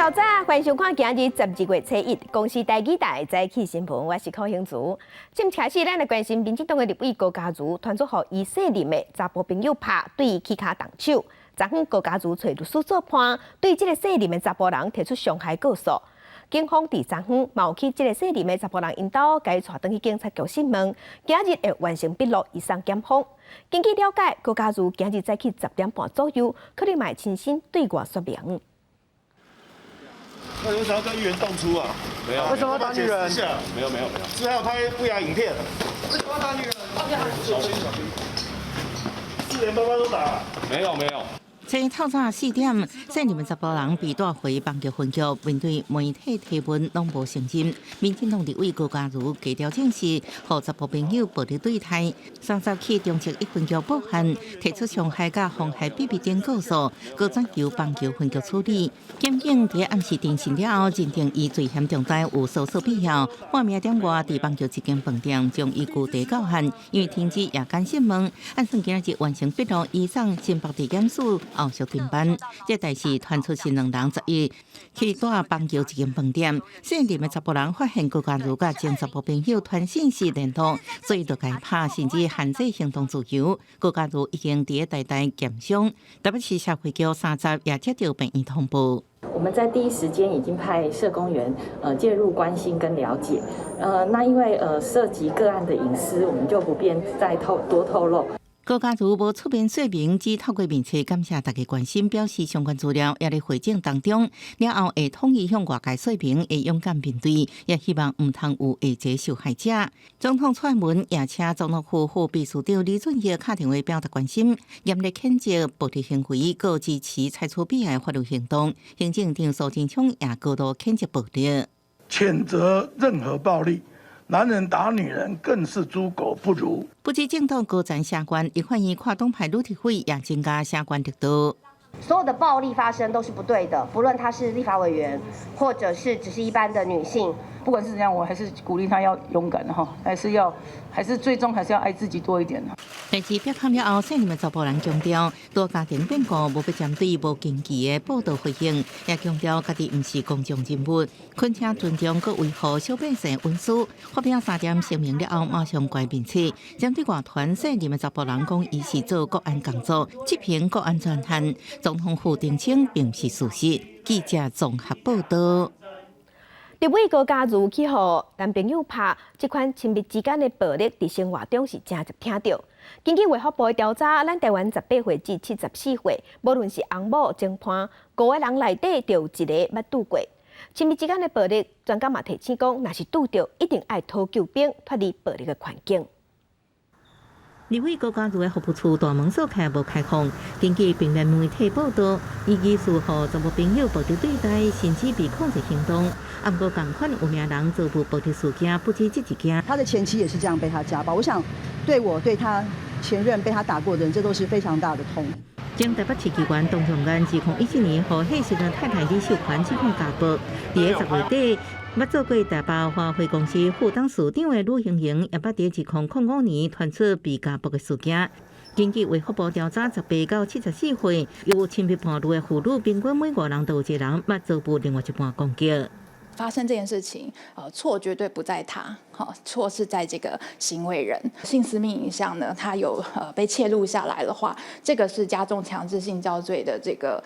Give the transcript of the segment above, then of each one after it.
透早，歡迎收看今日12月初一公視台語台早起新聞，我是柯興祖。這開始，咱來關心民進黨的立委高嘉瑜，傳出予伊現任的查埔朋友拍，對伊起跤動手。昨昏高嘉瑜揣律師做伴，對這个現任的查埔人提出傷害告訴。警方佇昨昏嘛有去這个現任的查埔人𪜶兜，共伊帶轉去警察局訊問。今日會完成筆錄，移送檢方。根據了解，高嘉瑜今日早起10點半左右，可能會親身對外說明。那有想要跟議員動粗啊？沒有。為什麼要打女人？沒有沒有沒有。是還有拍不雅影片。為什麼要打女人？小心小心。四連爸爸都打。沒有沒有。這透早4點，現任的查埔人被帶回板橋分局，面對媒體提問，攏無承認。民進黨立委高嘉瑜低調證實，予查埔朋友暴力對待，30去中正一分局報案，提出傷害佮妨害秘密等告訴，閣轉由板橋分局處理。檢警佇暗時偵訊了後，認定伊罪嫌重大，有訴訟必要。半暝點外，佇板橋一間飯店將伊拘提到案，因為停止夜間訊問，按算今日完成筆錄，移送新北地檢署後續偵辦。這代誌傳出是兩人11去蹛板橋一間飯店，現任的查埔人發現高嘉瑜佮前查埔朋友傳訊息聯絡，所以就共伊拍，甚至限制行動自由。高嘉瑜已經佇台大驗傷，台北市社會局30也接到病院通報。我們在第一時間已經派社工員介入關心跟了解，那因為涉及個案的隱私，我們就不便再多透露。高嘉瑜無出面說明，只透過面冊感謝大家關心，表示相關資料也佇匯整當中，了後會統一向外界說明，會勇敢面對，也希望毋通有下一个受害者。總統蔡英文也請總統府副秘書長李俊逸敲電話表達關心，嚴厲譴責暴力行為，閣支持採取必要的法律行動。行政長蘇貞昌也高度譴責暴力，譴責任何暴力。男人打女人更是豬狗不如。不止政黨高層聲援，立法院跨黨派女立委也增加聲援力度。所有的暴力發生都是不對的，不論他是立法委員，或者是只是一般的女性。不管是怎樣，我還是鼓勵他要勇敢哈，還是要，還是最終還是要愛自己多一點。但是別看了後，現任的查埔人強調，多家庭變故無欲針對無根據的報道回應，也強調家己毋是公眾人物，懇請尊重閣維護小百姓隱私。發表三點聲明了後，馬上關面冊，針對外傳現任的查埔人講，伊是做國安工作，執行國安專案。總統府澄清並毋是事實。記者綜合報道。立委高嘉瑜去予男朋友拍，這款親密之間的暴力，佇生活中是誠濟聽著。根據衛福部的調查，咱台灣18歲至74歲，無論是翁某、前伴，五个人內底就有一个捌拄過。親密之間的暴力，專家嘛提醒講，若是拄著，一定愛討救兵，脫離暴力的環境。立委高嘉瑜的服務處大門鎖起無開放。根據平面媒體報道，伊疑似予查某朋友暴力對待，甚至被控制行動。啊，毋過仝款有名人遭遇暴力事件，不止這一件。他的前妻也是這樣被他家暴。我想，對我對他前任被他打過的人，這都是非常大的痛。前台北市議員唐仲元2014年予彼時陣太太李秀環指控家暴，佇個10月底，捌做過台北華匯公司副董事長的呂英瑩，也捌佇2005年傳出被家暴的事件。根據衛福部調查，18到74歲有親密伴侶的婦女，平均每五人就有一個人捌遭遇另外一半攻擊。發生這件事情，錯絕對不在他，好，錯是在這個行為人。性私密影像呢，它有被竊錄下來的話，這個是加重強制性交罪的這個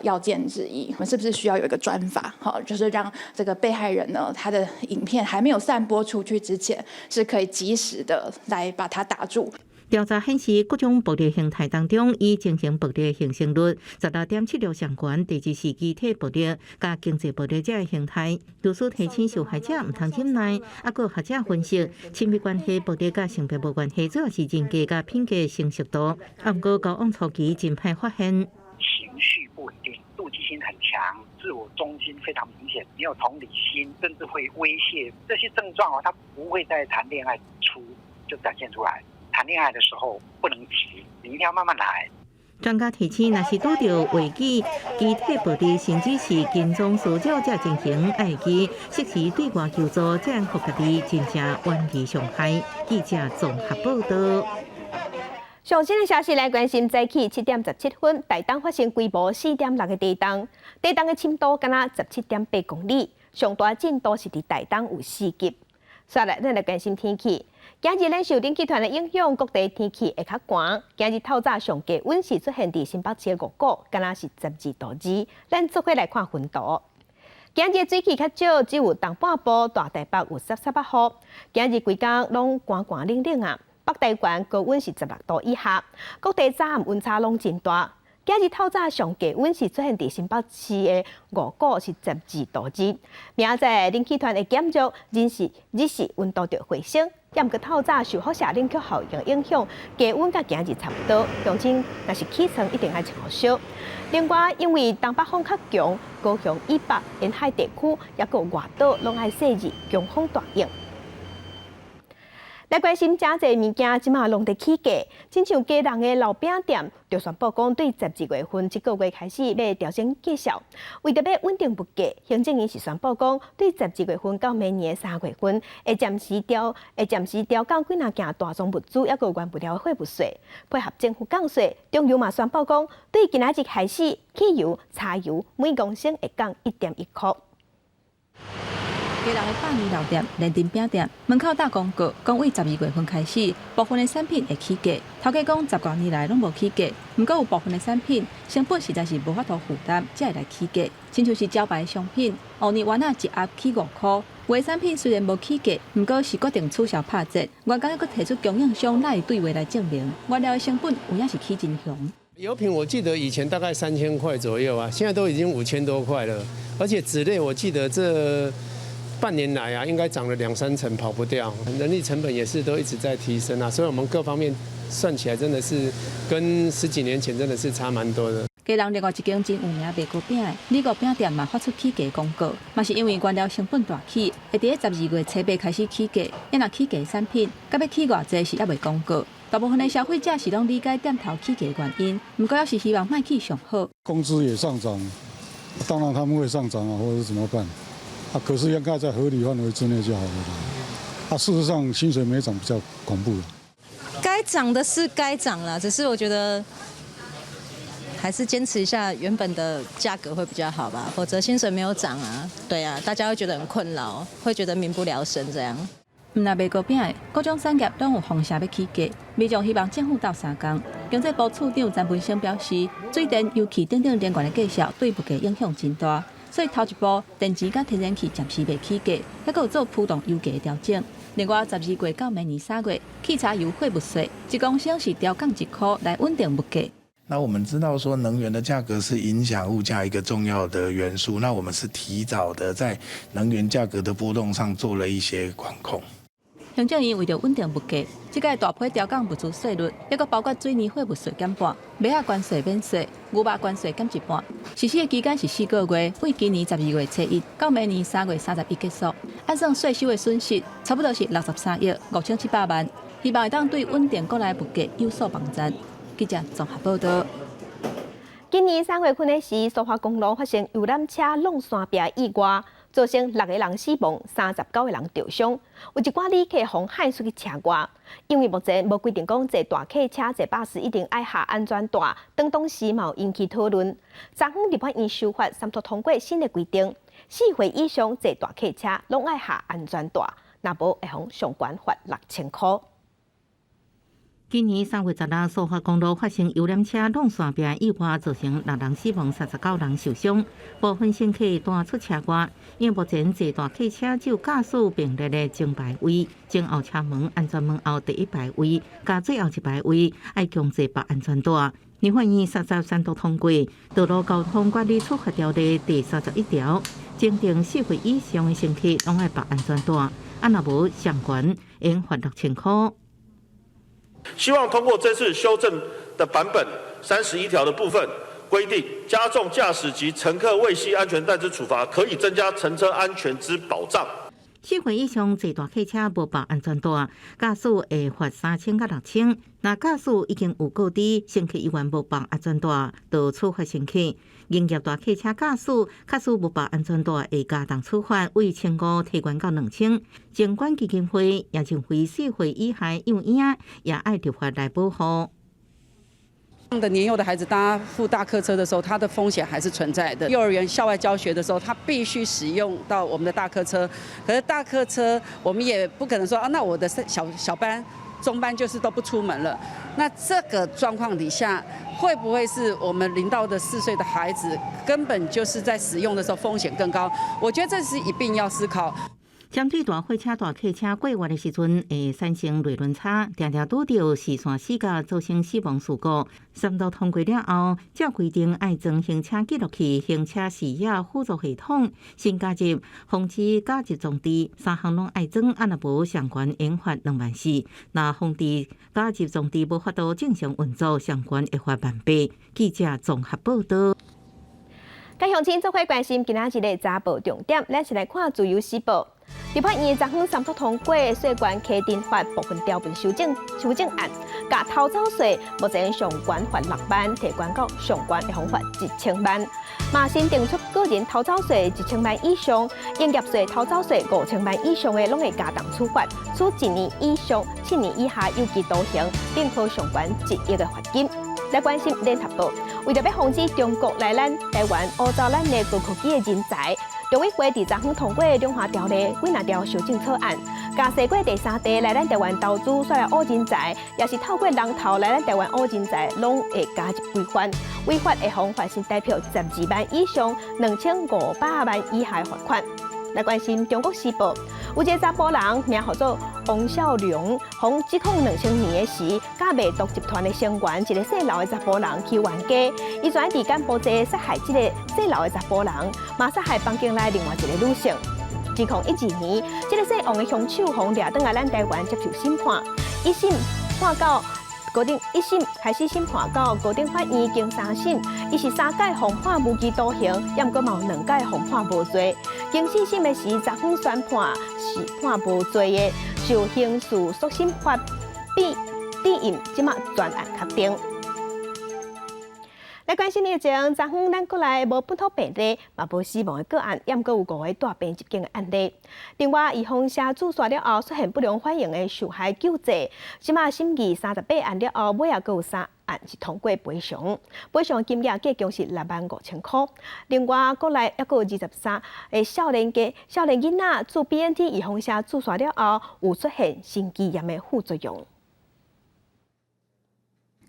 要件之一。我們是不是需要有一個專法，好，就是讓這個被害人呢，他的影片還沒有散播出去之前，是可以及時的來把它打住。調查顯示，各種暴力形態當中，以精神暴力形成率16.76上懸，第二是肢體暴力佮經濟暴力這个形態。律師提醒受害者毋通忍耐，啊，閣學者分析，親密關係暴力佮性別無關係，主要是人格佮品格成熟度。啊，毋過交往初期真歹發現。情緒不穩定，妒忌心很強，自我中心非常明顯，沒有同理心，甚至會威脅。這些症狀哦，他不會在談戀愛初就展現出來。談戀愛的時候不能急，你一定要慢慢來。專家提醒，若是拄著話語、肢體暴力，甚至是跟蹤騷擾這情形，愛會記適時對外求助，才會予家己真正遠離傷害。記者綜合報道。上新的消息來關心，早起7點17分，台東發生規模4.6的地動，地動的深度敢若17.8公里，上大震度是佇台東有4級。煞來，咱來關心天氣。今日咱受冷氣團的影響，各地天氣會較寒。今日透早上低溫是出現佇新北市五股，敢若是12度2。咱做伙來看雲圖。今日水汽較少，只有東半部大台北有濕濕仔雨。今日規工攏寒寒冷冷啊！北台灣高溫是16度以下，各地早暗溫差攏真大。今日透早上低溫是出現佇新北市的五股是12度2。明仔載冷氣團會減弱，日時溫度就回升。毋過透早受輻射冷卻效應影響，低溫佮今日差不多。鄉親若是起床一定愛穿予燒。另外，因為東北風較強，高雄以北沿海地區抑閣外島攏愛細膩強風大應。來關心誠濟物件，這馬攏佇起價，親像基隆的老餅店，就宣布講對12月份這個月開始欲調整價數，為著欲穩定物價，行政院是宣布講，對12月份到明年3月份，會暫時調降幾若件大宗物資，抑閣原物料的貨物稅，配合政府降稅，中油嘛宣布講，對今仔日開始，汽油、柴油每公升會降1.1箍。基隆的百年老店連登餅店門口貼公告，講對12月份開始，部分的產品會起價。頭家講十多年來攏無起價，毋過有部分的產品成本實在是無法度負擔，才會來起價。親像是招牌商品，芋泥丸仔一盒起5箍。有的產品雖然無起價，毋過是決定取消拍折。員工猶閣提出供應商來對話來證明，原料的成本有影是起真雄。油品我記得以前大概3000塊左右啊，現在都已經5000多塊了。而且紙類我記得這半年來啊，應該漲了兩三成，跑不掉。人力成本也是都一直在提升啊，所以我們各方面算起來，真的是跟十幾年前真的是差蠻多的。基隆另外一間真有名賣糕餅的李國餅店嘛發出起價公告，嘛是因為原料成本大起，會佇12月初八開始起價。若起價產品，佮欲起偌濟是猶未公告。大部分的消費者是攏理解店頭起價原因，毋過猶是希望莫起上好。工資也上漲，當然他們會上漲啊，或者是怎麼辦？啊，可是應該在合理範圍之內就好了。啊，事實上薪水沒漲比較恐怖。該漲的是該漲了，只是我覺得還是堅持一下原本的價格會比較好吧，否則薪水沒有漲啊，對啊，大家會覺得很困擾，會覺得民不聊生這樣。毋但賣糕餅的，各種產業攏有風聲欲起價，民眾希望政府鬥相共。經濟部次長陳文生表示，水電、油氣等等能源的價數對物價影響真大，所以頭一步電池佮天然氣暫時袂起價，猶閣有做浮動油價的調整。另外，12月到明年3月，汽柴油貨物稅1公升是調降1箍來穩定物價。那我們知道說能源的價格是影響物價一個重要的元素，那我們是提早的在能源價格的波動上做了一些管控。行政院為著穩定物價，這擺大批調降物資稅率，猶閣包括水泥貨物稅減半，麥仔關稅免稅，牛肉關稅減一半。實施的期間是4個月，對今年12月初一到明年3月31結束。按算稅收的損失，差不多是63億5700萬。希望會當對穩定國內物價有所幫助。記者綜合報道。今年3月份的時，蘇花公路發生遊覽車挵山壁意外，造成六個人死亡，39個人著傷。有一寡旅客予害出去車外，因為目前無規定講坐大客車、坐巴士一定愛繫安全帶，當當時嘛有引起討論。昨昏立法院修法，三讀通過新的規定，4歲以上坐大客車攏愛繫安全帶，若無會予上懸罰6000箍。今年3月16，蘇花公路發生遊覽車挵山壁意外，造成六人死亡、39人受傷。部分乘客彈出車外，因為目前坐大客車只有駕駛並列的前排位，前後車門安全門後第一排位，佮最後一排位愛強制綁安全帶。立法院三十三讀通過《道路交通管理處罰條例》第31條，規定4歲以上的乘客攏愛綁安全帶，啊若無上懸會罰6000箍。希望通過這次修正的版本31條的部分規定，加重駕駛及乘客未繫安全帶之處罰，可以增加乘車安全之保障。4歲以上坐大客車無綁安全帶，駕駛會罰3000到6000。若駕駛已經有告知乘客猶原無綁安全帶，就處罰乘客。營業大客車駕駛確實無綁安全帶，會加重處罰，為1500提懸到2000。疾管基金會也認為4歲以下幼嬰也愛立法來保護。的年幼的孩子，當他附大客車的時候，他的風險還是存在的。幼兒園校外教學的時候，他必須使用到我們的大客車。可是大客車，我們也不可能說啊，那我的小小班、中班就是都不出門了。那這個狀況底下，會不會是我們0到4歲的孩子根本就是在使用的時候風險更高？我覺得這是一併要思考。針對大貨車、大客車過彎的時陣會產生內輪差，定定拄著視線死角，造成死亡事故。三讀通過了後，照規定愛裝行車記錄器、行車視野輔助系統，新加入防止加入裝置，三項攏愛裝，啊若無相關應罰2萬4。若防止加入裝置無法度正常運作，相關會罰1萬8。記者綜合報道。佮鄉親做伙關心今仔日的早報重點，咱先來看《自由時報》。立法院昨昏三讀通過稅關規定法部分條文修正案，共偷走稅目前上懸罰6萬，提懸到上懸會予罰1000萬。嘛新定出個人偷走稅1000萬以上，營業稅偷走稅5000萬以上的，攏會加重處罰，處1年以上7年以下有期徒刑，並可上懸1億的罰金。來關心聯合報，為著欲防止中國來咱台灣挖走咱的高科技的人才，陸委會佇昨昏通過兩項條例幾若條修正草案，共西過第三地來咱台灣投資，煞來挖人才，抑是透過人頭來咱台灣挖人才，攏會加入規範，違法會予罰新台幣12萬以上2500萬以下的罰款。來關心中國時報，有一个查埔人名號做王少龍，予指控2000年的時，佮賣毒集團的成員，一个姓劉的查埔人去冤家，伊跩佇柬埔寨殺害這个姓劉的查埔人，嘛殺害房間內另外一个女性。2012年，這个姓王的兇手予掠轉來咱台灣接受審判，一審開始審判到高等法院經三審，伊是三屆予判無期徒刑，抑毋過嘛有兩屆予判無罪。經四審的時，昨昏宣判是判無罪的，受刑事速審法比抵印，這馬全案確定。來關心疫情，昨昏咱國內無本土病例，嘛無死亡的個案，抑毋過有五个帶病入境的案例。另外，預防射注射了後出現不良反應的受害救濟，這馬審議38案了後，尾仔閣有3案是通過賠償，賠償金額計共是6萬5千箍。另外，國內抑閣有23个少年家少年囡仔注 BNT 預防射注射了後，有出現心肌炎的副作用。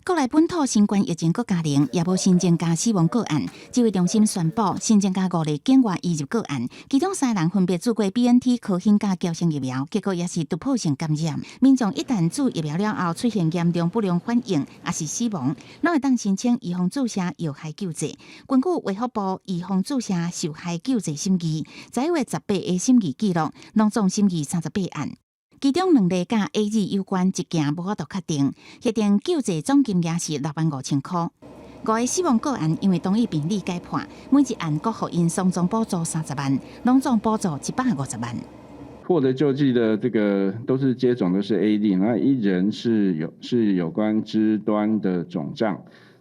國內本土新冠疫情閣加零，也無新增加死亡個案。指揮中心宣布新增加五例境外移入個案，其中三人分別注過 BNT 科興佮嬌生疫苗，結果也是突破性感染。民眾一旦注疫苗了後出現嚴重不良反應，抑是死亡，攏會當申請預防注射藥害救濟。根據衛福部預防注射受害救濟審議，11月18的審議記錄，攏總審議38案。其中兩例佮 AZ 有關，一件無法度確定，核定救濟總金額是6萬5千箍。五个死亡個案因為同一病理改判，每一案閣予𪜶雙重補助30萬，攏總補助150萬。獲得救濟的這個都是接種的是 AZ，那一人是有關肢端的腫脹，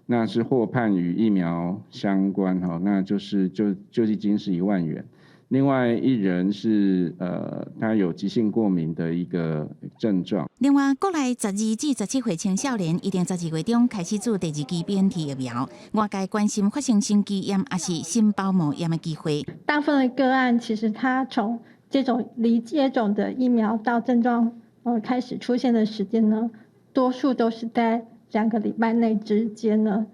那是獲判與疫苗相關哈，那就是救濟金是1萬元。另外一人是他有急性過敏的一個症狀。另外，國內12至17歲青少年一定12月中開始注第二劑 BNT 疫苗。外界關心發生心肌炎抑是心包膜炎的機會。大部分的個案其實他從接種離接種的疫苗到症狀開始出現的時間呢，多數都是在2個禮拜內之間呢，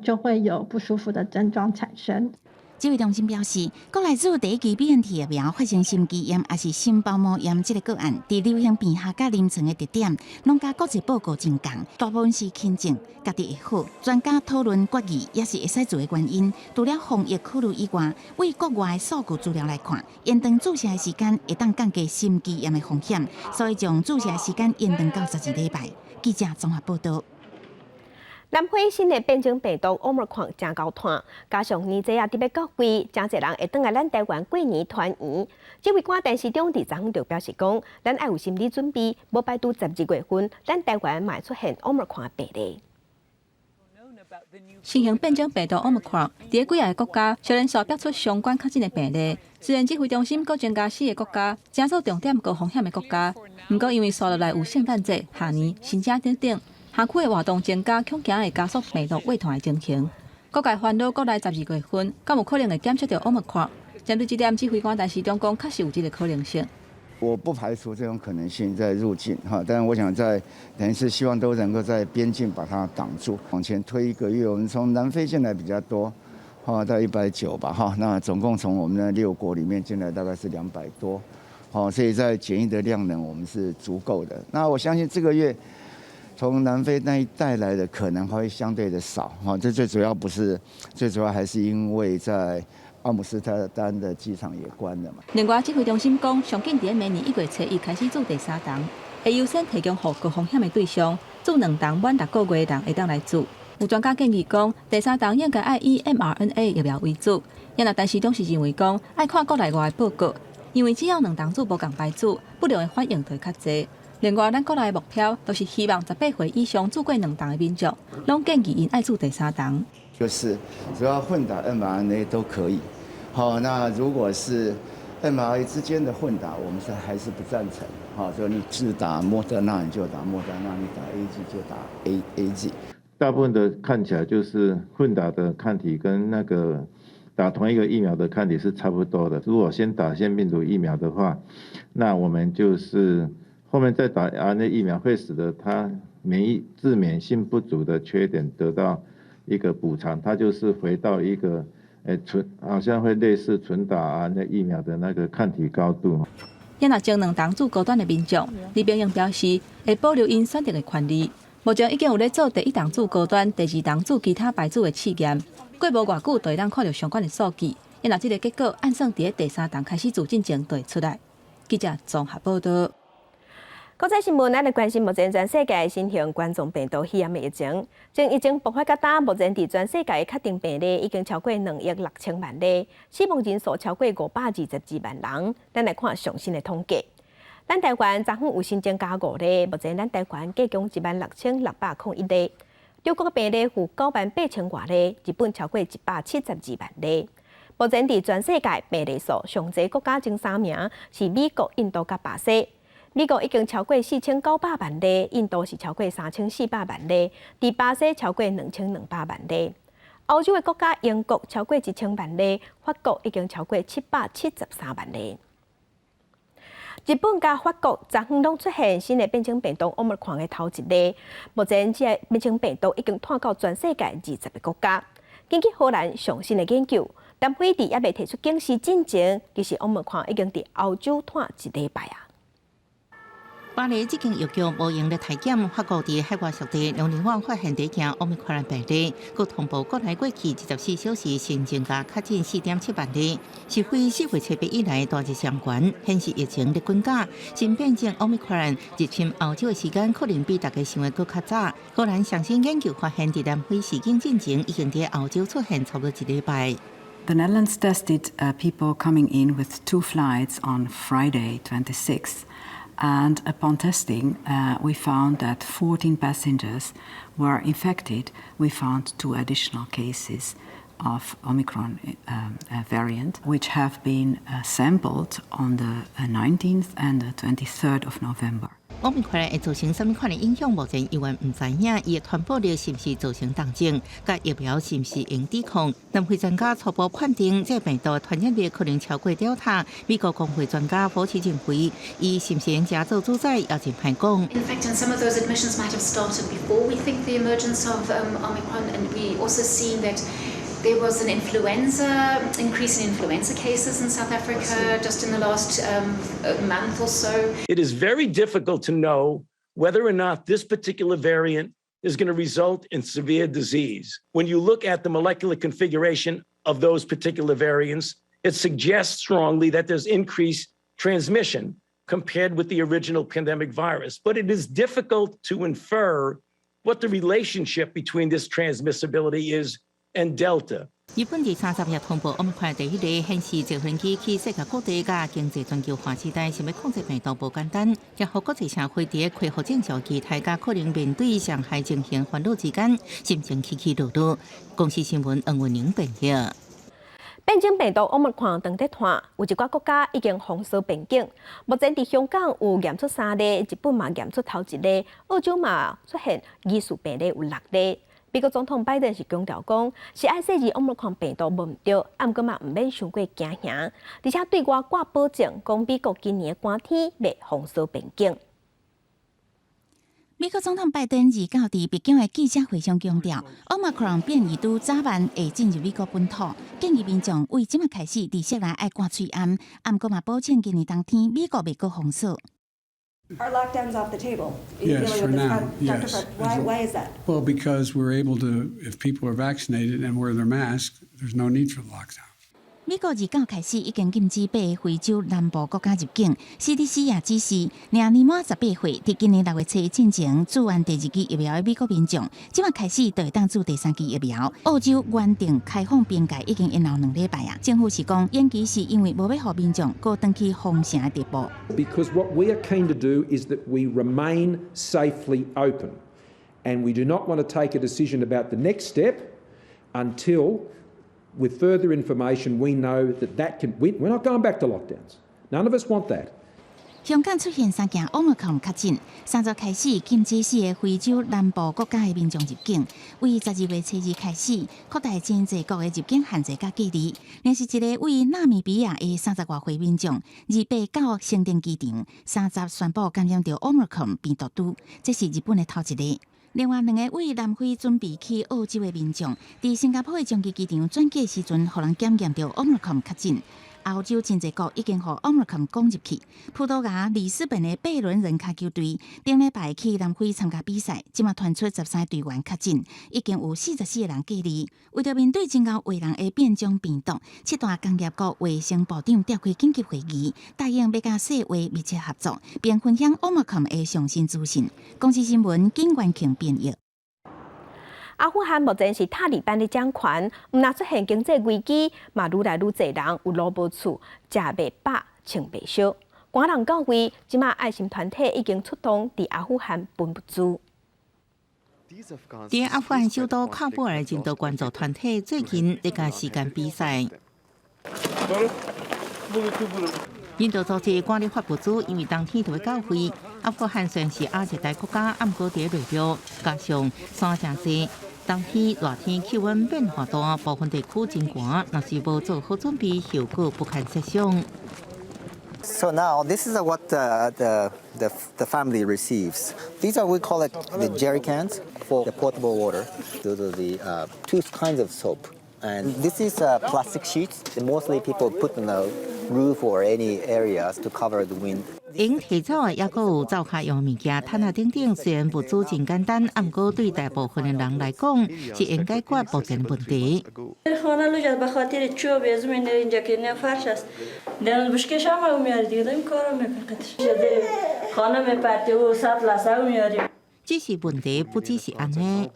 就會有不舒服的症狀產生。指揮中心表示，國內注第一劑 BNT 疫苗發生心肌炎抑是心包膜炎這个個案，佇流行病學佮臨床的特點，攏佮國際報告真仝，大部分是輕症，家己會好。專家討論決議，也是會使做的原因。除了防疫考慮以外，對國外的數據資料來看，延長注射的時間會當降低心肌炎的風險，所以將注射的時間延長到12禮拜。記者綜合報道。南非新的變種病毒 Omicron 誠𠢕湠，加上年節仔欲到櫃，誠濟人會轉來咱台灣過年團圓。指揮官陳時中佇昨昏就表示講，咱愛有心理準備，無排除12月份，咱台灣嘛會出現 Omicron 病例。新型變種病毒 Omicron 佇幾个國家，雖然數爆出相關確診的病例，雖然指揮中心閣增加四个國家，成做重點高風險的國家。毋過因為紲落來有聖誕節、跨年、新正等等。轄區的活動增加，恐驚會加速病毒匯傳的情形。各界煩惱國內12月份，敢有可能會檢測著 Omicron？針對這點，指揮官陳時中講，確實有這個可能性。我不排除這種可能性在入境哈，但是我想在等於是希望都能夠在邊境把它擋住。往前推一個月，我們從南非進來比較多，哈，到190吧，哈，那總共從我們的六國裡面進來大概是200多，好，所以在檢疫的量能我們是足夠的。那我相信這個月從南非那一帶來的可能會相對的少，哈，這最主要不是，最主要還是因為在阿姆斯特丹的機場也關了嘛。另外，指揮中心講，上緊佇明年1月初1開始注第三針，會優先提供予高風險的對象，注兩針滿6個月的人會當來注。有專家建議講，第三針應該愛以 mRNA 疫苗為主。也若陳時中是認為講，愛看國內外的報告，因為只要兩針注無仝牌子，不良的反應就會較濟。另外，咱國內的目標都是希望18歲以上注過兩針的民眾，攏建議𪜶愛注第三針。就是只要混打 mRNA 都可以。好，那如果是 mRNA 之間的混打，我們是還是不贊成。好，所以你只打莫德納你就打莫德納，你打 AZ 就打 AZ。大部分的看起來就是混打的抗體跟那個打同一個疫苗的抗體是差不多的。如果先打腺病毒疫苗的話，那我們就是後面再打 RNA 疫苗，會使得它免疫自免性不足的缺點得到一個補償，它就是回到一個純，好像會類似純打 RNA 疫苗的那個抗體高度。也若前兩針注高端的民眾，李炳榮表示會保留𪜶選擇的權利。目前已經有咧做第一針注高端、第二針注其他牌子的試驗，過無偌久就會當看著相關的數據。也若這個結果按算佇第三針開始注進前就會出來。記者綜合報道。國際新聞，咱來關心目前全世界新型冠狀病毒肺炎的疫情。從疫情爆發到今，目前佇全世界的確診病例已經超過2億6千萬例，死亡人數超過522萬人。咱來看上新的統計。咱台灣昨昏有新增加五例，目前咱台灣計共16,601例。中國病例有9萬8千外例，日本超過172萬例。目前佇全世界病例數上濟國家前三名是美國、印度佮巴西。美國已經超過4900萬例，印度是超過3400萬例，佇巴西超過2200萬例。歐洲的國家英國超過1000萬例，法國已經超過773萬例。日本佮法國昨昏攏出現新的變種病毒 Omicron 的頭一例，目前這个變種病毒已經傳到全世界20個國家。根據荷蘭上新的研究，南非佇猶未提出警示進前，其實 Omicron 已經佇歐洲傳一禮拜啊。巴黎這間藥局無閒咧篩檢，法國佇海外屬地兩年外發現第一件奧密克戎病例，閣通報國內過去24小時新增加確診4.7萬例，是非4月初8以來單日上懸，顯示疫情咧滾加。新變種奧密克戎入侵歐洲的時間可能比大家想的閣較早。荷蘭上新研究發現，佇南非事件進前已經佇歐洲出現差不多一禮拜。 The Netherlands tested people coming in with two flights on Friday 26. And upon testing, we found that 14 passengers were infected. We found two additional cases of Omicron variant, which have been sampled on the 19th and the 23rd of November. 奧密克戎會造成啥物款的影響？目前猶原毋知影，伊的傳播力是毋是造成重症？佮疫苗是毋是會抵抗？南非專家初步判定，這個病毒傳染力可能超過 Delta。美國公衛專家福奇認為，伊是毋是用做主宰，也真歹講。 In fact, and some of those admissions might have started before we think the emergence of Omicron, and we also seen that there was an influenza increase in influenza cases in South Africa just in the last month or so. It is very difficult to know whether or not this particular variant is going to result in severe disease. When you look at the molecular configuration of those particular variants, it suggests strongly that there's increased transmission compared with the original pandemic virus. But it is difficult to infer what the relationship between this transmissibility is and Delta. 日本佇30日通報奧密克戎第一例，顯示坐飛機去世界各地佮經濟全球化時代，想欲控制病毒無簡單，也予國際社會佇恢復正常期待佮可能面對上海情形煩惱之間，心情起起落落。公視新聞黃文玲編譯。變種病毒奧密克戎當咧傳，有一寡國家已經封鎖邊境。目前佇香港有驗出三例，日本嘛驗出頭一例，澳洲嘛出現疑似病例有六例。美國總統拜登是強調講，是愛細膩奧密克戎病毒無毋對，毋過嘛毋免傷過驚嚇，而且對外掛保證，講美國今年寒天袂封鎖邊境。美國總統拜登二九佇白宮的記者會上強調，奧密克戎變異株早晚會進入美國本土，建議民眾為這馬開始佇室內愛掛喙罨，毋過嘛保證今年冬天美國袂閣封鎖。 Are lockdowns off the table? Yes, for now. Yes. Why, why is that? Well, because we're able to, if people are vaccinated and wear their mask, there's no need for the lockdown. 美國二九開始已經禁止八个非洲南部國家入境，CDC 也指示，領年滿18歲，佇今年6月初進前注完第二劑疫苗的美國民眾，這馬開始就會當注第三劑疫苗。澳洲原定開放邊界已經延後2禮拜啊，政府是講延期是因為無欲予民眾閣轉去封城的地步。 Because what we are keen to do is that we remain safely open, and we do not want to take a decision about the next step until, with further information, we know that that can. We're not going back to lockdowns. None of us want that. 香港出現三件奧密克戎確診，3月開始禁止四个非洲南部國家的民眾入境。為12月初二開始，擴大真濟國的入境限制佮隔離。另是一个位納米比亞的30外歲民眾，28到成田機場，30宣布感染著奧密克戎病毒株，這是日本的頭一例。另外兩个位南非準備去澳洲的民眾，佇新加坡的樟宜機場轉機的時陣，予人檢驗著奧密克戎確診。歐洲真濟國已經予奧密克戎趕入去。葡萄牙里斯本的貝倫人跤球隊頂禮拜去南非參加比賽，這馬傳出13隊員確診，已經有44個人隔離。為著面對真𠢕穢人的變種病毒，七大工業國衛生部長召開緊急會議，答應欲佮世衛密切合作，並分享奧密克戎的上新資訊。公視新聞金元慶編譯。阿富汗目前是塔利班咧掌權，毋但出現經濟危機，嘛愈來愈濟人有路無厝，食袂飽，穿袂燒。寒人到位，這馬愛心團體已經出動佇阿富汗分物資。佇阿富汗首都喀布爾人道援助團體最近咧共時間比賽。人道組織趕咧發物資，因為冬天就欲到位。阿富汗雖然是亞熱帶國家，毋過佇內陸，加上山誠濟，冬天熱天氣溫變化大，部分地區真寒，若是無做好準備，後果不堪設想。 So now this is what the family receives. These are, we call it the jerry cans for the potable water. Those are the two kinds of soap. And this is plastic sheets. Mostly people put on the roof or any areas to cover the wind. 𪜶提走的猶閣有灶跤用的物件、毯仔等等，雖然物資真簡單，毋過對大部分的人來講，是會解決目前的問題。 خانه لوج به خاطر چوب از من اینجا که نه فرش است دل بشکش هم میاری دیگه داریم کارو میکنیم خانه میپرتی و سطل است میاری. 只是問題不只是按呢。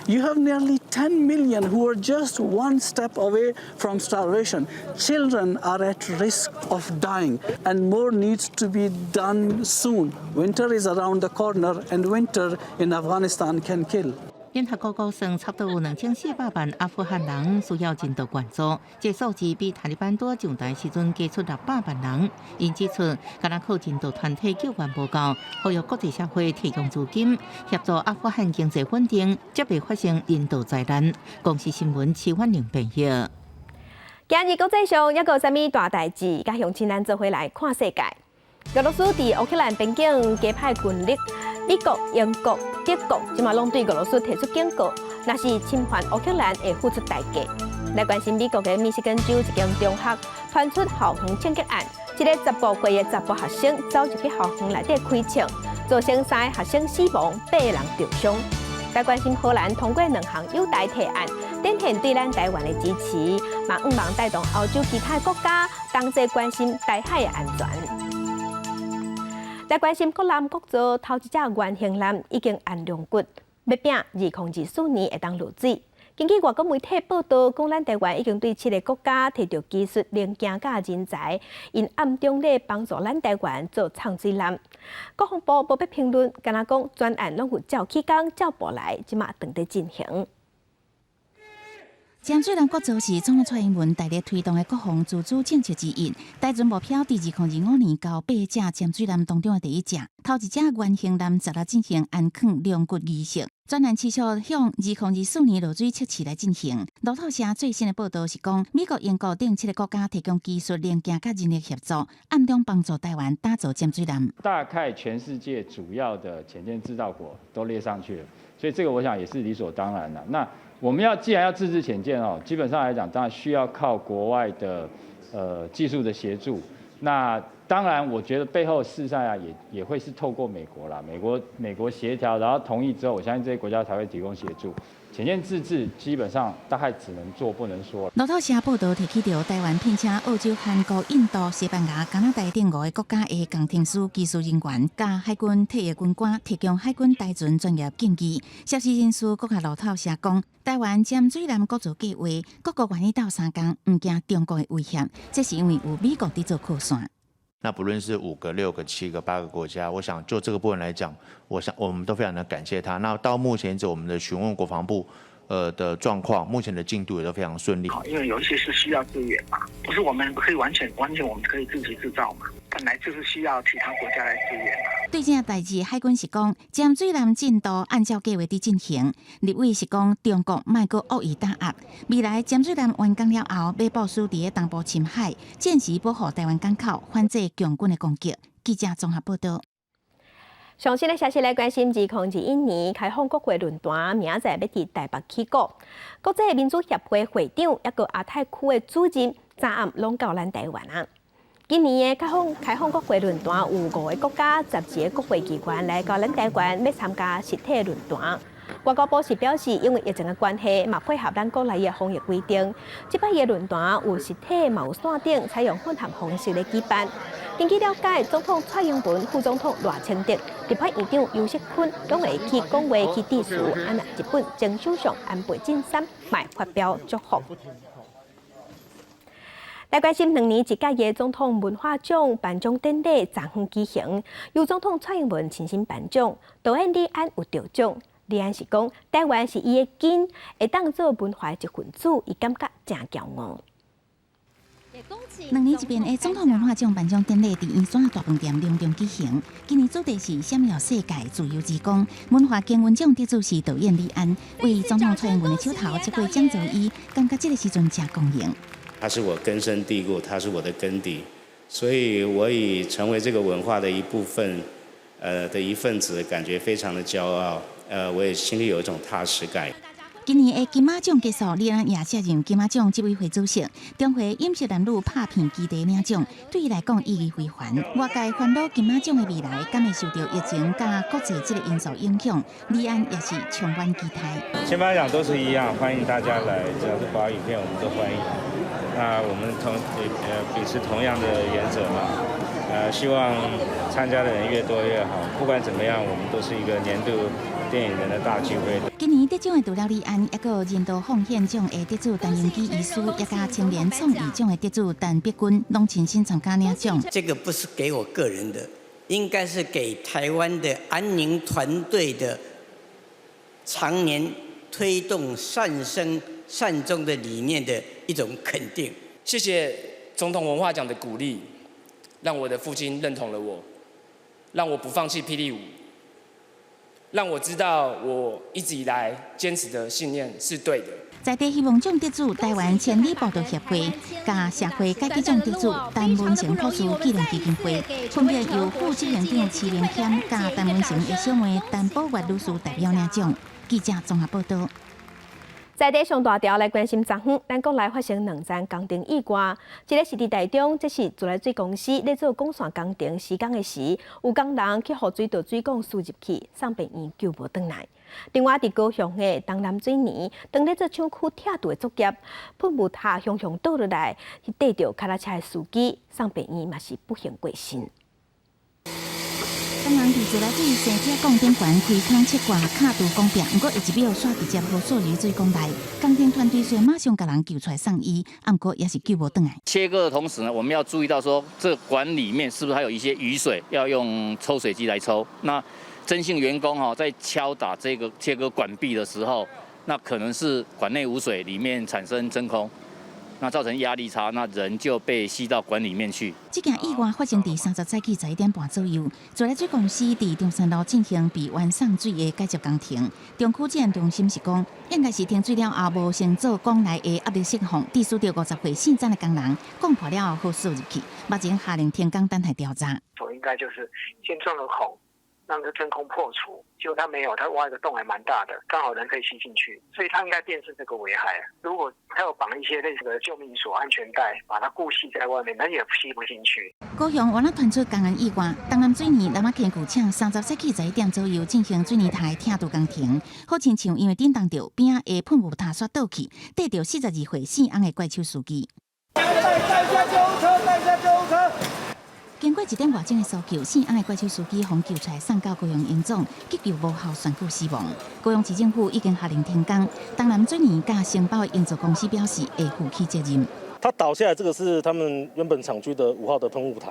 You have nearly 10 million who are just one step away from starvation. Children are at risk of dying, and more needs to be done soon. Winter is around the corner, and winter in Afghanistan can kill. 聯合國估算，差不多有2400萬阿富汗人需要人道援助，這數字比塔利班拄上台時陣加出600萬人。𪜶指出，敢若靠人道團體救援無夠，呼籲國際社會提供資金協助阿富汗經濟穩定，才袂發生人道災難。公視新聞徐婉玲編譯。今日國際上猶閣有啥物大代誌？佮鄉親咱做伙來看世界。俄羅斯佇烏克蘭邊境加派軍力，美國、英國、德國這馬攏對俄羅斯提出警告，若是侵犯烏克蘭會付出代價。來關心美國的密西根州一間中學傳出校園槍擊案，一个15歲的查埔學生走入去校園內底開槍，造成三个學生死亡，八个人受傷。來關心荷蘭通過兩項友台提案，展現對咱台灣的支持，嘛向望帶動歐洲其他國家同齊關心台海的安全。來關心國南國造頭一隻原型艦已經安龍骨，欲拼2024年會當落水。根據外國媒體報道，講咱台灣已經對七个國家提著技術零件佮人才，𪜶暗中咧幫助咱台灣做藏水艦。國防部無欲評論，干焦講專案攏有照起工、照步來，這馬正佇進行。潛水艦國造是總統蔡英文大力推動的國防自主政策之一。台船目標佇2025年交八隻潛水艦當中的第一隻，頭一隻原型艦昨仔進行安囥龍骨儀式，專案持續向2024年落水測試來進行。路透社最新的報道是講，美國、英國等七个國家提供技術、零件佮人力協助，暗中幫助台灣打造潛水艦。大概全世界主要的潛艦製造國都列上去了，所以這個我想也是理所當然的。那我們要既然要自製潛艦哦，基本上來講，當然需要靠國外的技術的協助。那當然，我覺得背後事實上啊，也會是透過美國啦，美國協調，然後同意之後，我相信這些國家才會提供協助。潛艦自製基本上大概只能做不能說。路透社報道提起著台灣聘請澳洲、韓國、印度、西班牙、加拿大等五个國家的工程師、技術人員，佮海軍退役軍官提供海軍台船專業建議。消息人士閣共路透社講，台灣潛水艦國造計劃，各國願意鬥相共，毋驚中國的威脅，這是因為有美國佇做靠山。那不論是5個、6個、7個、8個國家，我想就這個部分來講，我想我們都非常的感謝他。那到目前為止，我們的詢問國防部，的狀況，目前的進度也都非常順利。因為有一些是需要支援嘛，不是我們可以完全完全我們可以自己製造嘛，本來就是需要其他國家來支援嘛。對這個代誌，海軍是講潛水艦進度按照計劃佇進行。立委是講中國莫閣惡意打壓，未來潛水艦完工了後，欲部署佇東部深海，暫時保護台灣港口，反制共軍的攻擊。記者綜合報道。上新的消息來關心，2021年開放國會論壇，明仔載欲佇台北起鼓。國際民主協會會長，抑閣亞太區的主任，昨暗攏到咱台灣啊。今年的開放國會論壇有五個國家、12個國會議員來到咱台灣，欲參加實體論壇。外交部是表示，因為疫情的關係，嘛配合咱國內的防疫規定，這擺的論壇有實體，嘛有線頂，採用混合方式來舉辦。根據了解，總統蔡英文、副總統賴清德、立法院長游錫堃攏會去講話去致辭，啊若日本前首相安倍晉三嘛會發表祝福。來關心2年一屆的總統文化獎頒獎典禮，昨昏舉行，由總統蔡英文親身頒獎，導演李安有得獎。李安是講，台灣是伊的根，會當做文化的一份子，伊感覺誠驕傲。兩年一遍的總統文化獎頒獎典禮，佇圓山大飯店隆重舉行。今年主題是閃耀世界，自由之光。文化金雲獎得主是導演李安，為總統蔡英文的手頭接過獎座，伊感覺這个時陣誠光榮。它是我根深蒂固，它是我的根底，所以我以成為這個文化的一部分，的一份子，感覺非常的驕傲。我也心裡有一種踏實感。今年的金馬獎結束，李安也卸任金馬獎執委會主席。中華飲食男女拍片基地領獎，對伊來講意義非凡。外界煩惱金馬獎的未來，敢會受著疫情佮國際這个因素影響？李安也是充滿期待。金馬獎都是一樣，歡迎大家來，只要是華語片，我們都歡迎。那我們秉持同樣的原則嘛，希望參加的人越多越好。不管怎麼樣，我們都是一個年度電影人的大聚會。今年得獎的除了李安，抑閣人道奉獻獎的得主陳榮基醫師，抑佮青年創意獎的得主陳碧君，攏親身參加領獎。這個不是給我個人的，應該是給台灣的安寧團隊的常年推動善生善終的理念的一種肯定。謝謝總統文化獎的鼓勵，讓我的父親認同了我，讓我不放棄霹靂舞。讓我知道我一直以來堅持的信念是對的。在地希望獎得主台灣千里步道協會，佮社會改革獎得主陳文成博士紀念基金會，分別由副執行長徐明謙佮陳文成的小妹陳寶月女士代表領獎。記者綜合報道。在地上大條來關心昨昏，咱國內發生兩宗工程意外，一个是佇台中，這是自來水公司咧做管線工程施工的時，有工人去予水道水管輸入去，送病院救無轉來。另外，佇高雄的東南水泥，當咧做廠區拆除的作業，噴霧塔向向倒落來，去硩著跤踏車的司機，送病院嘛是不幸過身。工人佇自來水生鐵管頂懸開孔切割卡除管壁，毋過伊一秒煞直接予掃入水管內。工程團隊雖然馬上共人救出來送醫，毋過也是救無轉來。切割的同時呢，我們要注意到說，這管裡面是不是還有一些雨水，要用抽水機來抽。那曾姓員工哈，在敲打這個切割管壁的時候，那可能是管內無水，裡面產生真空，那造成壓力差，那人就被吸到管裡面去。這件意外發生佇30早起11點半左右，自來水公司佇中山路進行備彎送水的改接工程。中區職安中心是講，應該是停水了後無先做管內的壓力釋放，致使著50歲姓詹的工人管破了後好輸入去，目前下令停工等待調查。應該就是先鑽個孔，讓個真空破除，結果他沒有，他挖一個洞還蠻大的，剛好人可以吸進去，所以他應該辨識這個危害。如果他有綁一些類似的救命索、安全帶，把它固繫在外面，那也吸不進去。高雄原來傳出工人意外，東南水泥南仔坑舊廠30早起11點左右進行水泥塔的拆除工程，好親像因為振動著邊仔的噴霧塔煞倒去，綴著42歲姓翁的怪手司機。帶下救護車，帶下救護車。經過一點外鐘的搜救，姓翁的怪手司機予救出來送到高雄榮總，急救無效，宣告死亡。高雄市政府已經下令停工，東南水泥佮承包的營造公司表示會負起責任。它倒下來，這個是他們原本廠區的5號的噴霧塔。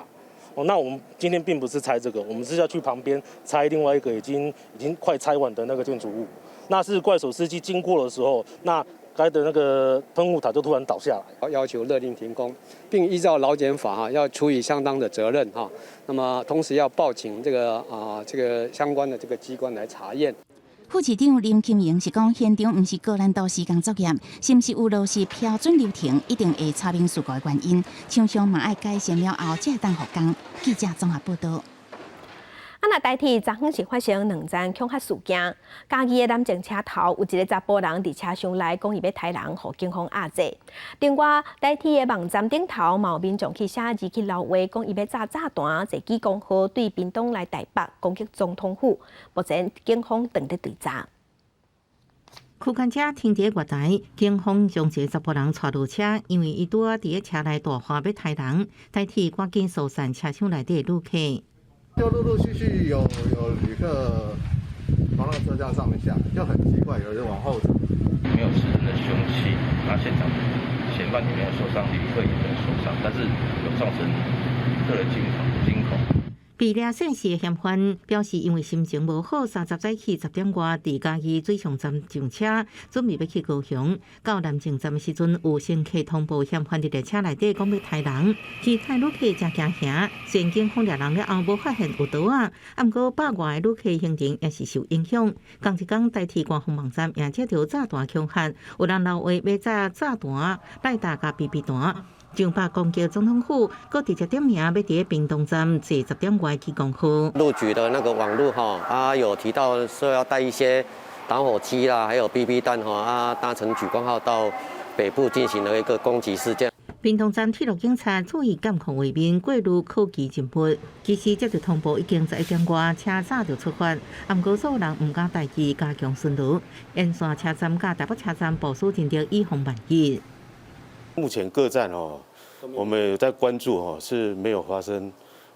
哦，那我們今天並不是拆這個，我們是要去旁邊拆另外一個已經快拆完的那個建築物。那是怪手司機經過的時候，那該的那個噴霧塔就突然倒下來，要求勒令停工，並依照勞檢法哈要處以相當的責任哈。那麼同時要報請這個相關的這個機關來查驗。副市長林金瑩是講，現場毋是高難度施工作業，是毋是有落實標準流程，一定會查明事故的原因。廠商嘛愛改善了後，才會當復工。記者綜合報道。啊！若台鐵昨昏是發生兩站恐嚇事件，嘉義的南靖車頭有一个查埔人佇車廂內講伊欲刣人，予警方壓制。另外，台鐵的網站頂頭嘛有民眾去寫字去留話，講伊欲炸炸彈，坐莒光號對屏東來台北攻擊總統府。目前警方正佇追查。區間車停佇月台，警方將一个查埔人帶落車，因為伊拄仔佇咧車內大喊欲刣人，台鐵趕緊疏散車廂內底旅客。就陸陸續續有旅客從那個車廂上面下，就很奇怪，有人往後走。沒有吃人的兇器，那現場嫌犯也沒有受傷，旅客也沒有受傷，但是有造成旅客的驚恐。被掠線時的嫌犯表示，因為心情無好，30早起10點外，佇嘉義水上站上車，準備欲去高雄。到南靖站的時陣，有乘客通報嫌犯佇列車內底講欲刣人，其他旅客誠驚嚇。雖然警方掠人了後無發現有刀仔，毋過百外个旅客行程也是受影響。仝一工台鐵官方網站也接著炸彈恐嚇，有人留話欲炸炸彈、賴達佮 BB 彈。上百攻擊總統府，閣直接點名欲佇屏東站坐10點外莒光號。路局的那個網路哈，啊有提到說要帶一些打火機啦，還有 BB 彈哈，啊搭乘莒光號到北部進行了一個攻擊事件。屏東站鐵路警察注意監控畫面，過濾可疑人物。其實接著通報已經11點外，車早就出發，毋過所有人毋敢大意，加強巡邏。沿線車站佮台北車站部署人力，以防萬一。目前各站哦，我們有在關注哦，是沒有發生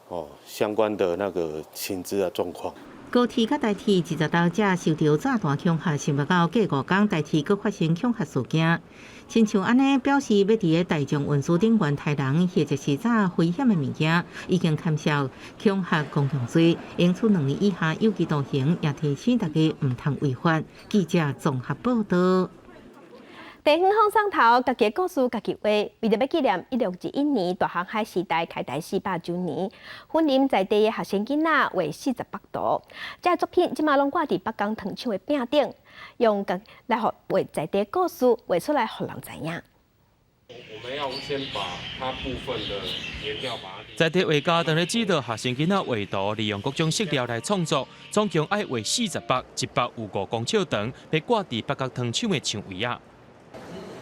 哦相關的那個情資的狀況。高鐵佮台鐵20號才受著炸彈恐嚇，想袂到過五工台鐵閣發生恐嚇事件。親像按呢表示欲佇咧大眾運輸頂懸刣人，或者是炸危險的物件，已經牽涉恐嚇公共罪，應處2年以下有期徒刑，也提醒大家毋通違法。記者綜合報道。地方放送頭，家己的故事，家己畫，為著欲紀念1621年大航海時代開台400週年，雲林在地的學生囡仔畫48圖，這个作品這馬攏掛佇北港糖廠的餅頂，用來予畫在地的故事畫出來，予人知影。我們要先把它部分的顏料把它。在地畫家當咧指導學生囡仔畫圖，利用各種色料來創作，總共愛畫40幅，105公尺長，欲掛佇北角糖廠的牆圍仔。